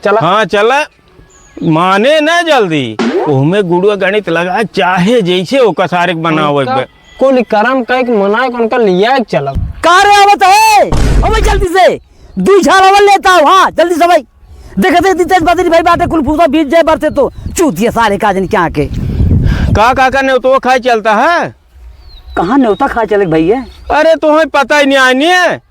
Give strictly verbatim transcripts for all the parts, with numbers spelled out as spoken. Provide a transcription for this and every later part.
चला। हाँ, चला। माने न जल्दी। ओहमे गुड़ुआ गणित लगा, चाहे जैसे ओका सारे के बनावे उनका के। कुल करम कह के मनाए के उनका लिया के चलब। का रे आवत है? अबे जल्दी से। दुई झाल अवल लेता हूँ, हाँ, जल्दी से भाई। देखते ही तेज बदरी भाई बाटे, कुल फूसा भीज जाए बरसे तो। चूतिया सारे का जन क्या के। का काका नेवतवा खाए चलता है? कहाँ नेवता खाए चले भैया? अरे तोहई पता ही नहीं आनी है।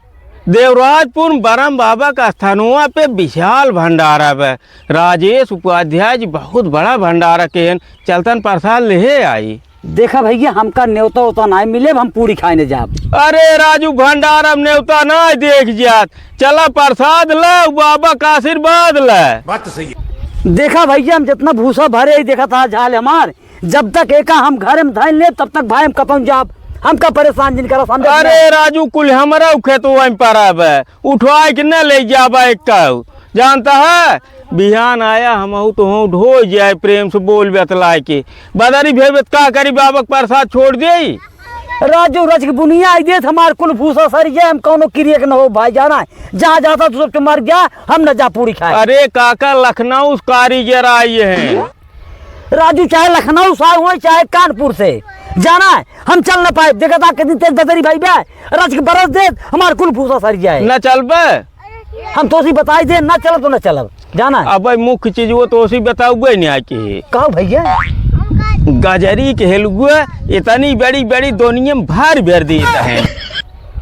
देवराजपुर बरम बाबा का स्थानुआ पे विशाल भंडारा बा। राजेश उपाध्याय जी बहुत बड़ा भंडारा के हन, चलतन प्रसाद लेहे आई। देखा भैया, हमका नेवता उता नाहीं मिले, अब हम पूरी खाए ने जाब। अरे राजू, भंडारा में नेवता नाहीं देख जात, चला प्रसाद ले, बाबा का आशीर्वाद ले। बात तो सही है। देखा भैया, हम जितना भूसा भरे ही देखा था झाल हमार, जब तक एका हम घर में धइल लेब, तब तक भाई हम कतौ जाब, हमका परेशान जिन करा, समझे कि अरे नहीं? राजू, कुल हमरा उ खेतवा में परब है, उठवाए के न ले जाबा एक कहू। जानता है, बिहान आया हमहू तोहू ढो जाए, प्रेम से बोल बतलाए के। बदरी भेबत का करी, बाबा के प्रसाद छोड़ देई। राजू रच के बुनिया आई देत, हमार कुल भूसा सर जाए, हम कौनो किरिया के न हो भाई, जाना है, जहाँ जाता तू सब मर गया, हम न जा पूरी खाए। अरे काका, लखनऊ से कारीगर आई हैं। राजू, चाहे लखनऊ से आए होए, चाहे कानपुर से, जाना है, हम चल न पाए। देखा था कितनी तेज बदरी भाई बे, रच के बरस दे, हमार कुल भूसा सर जाए। न चलबे? हम तो सी बताई दे, न चलब तो न चलब, जाना है। अब मुख्य चीज वो तो सी बताऊबे नहीं आके। कहो भैया। गजरी के हेलुआ इतनी बड़ी बड़ी दुनिया में भार भर देता है।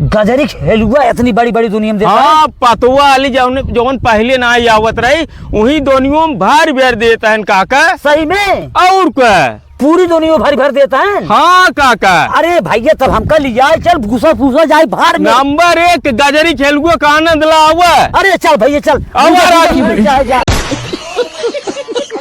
गजरी के हेलुआ इतनी बड़ी बड़ी दुनिया में देता है? हाँ, पतवा वाली जौन, जौन पहले ना आई आवत रही, वही दुनिया में भार भर देता है काका। सही में? और का? पूरी दुनिया भर भर देता है? हाँ काका। अरे भैया, तब हमका लिया चल, भूसा फूसा जाए भार में। नंबर एक गजरी के हेलुआ का आनंद लावा। अरे चल भैया, चल। आवा राजू। जा, जा।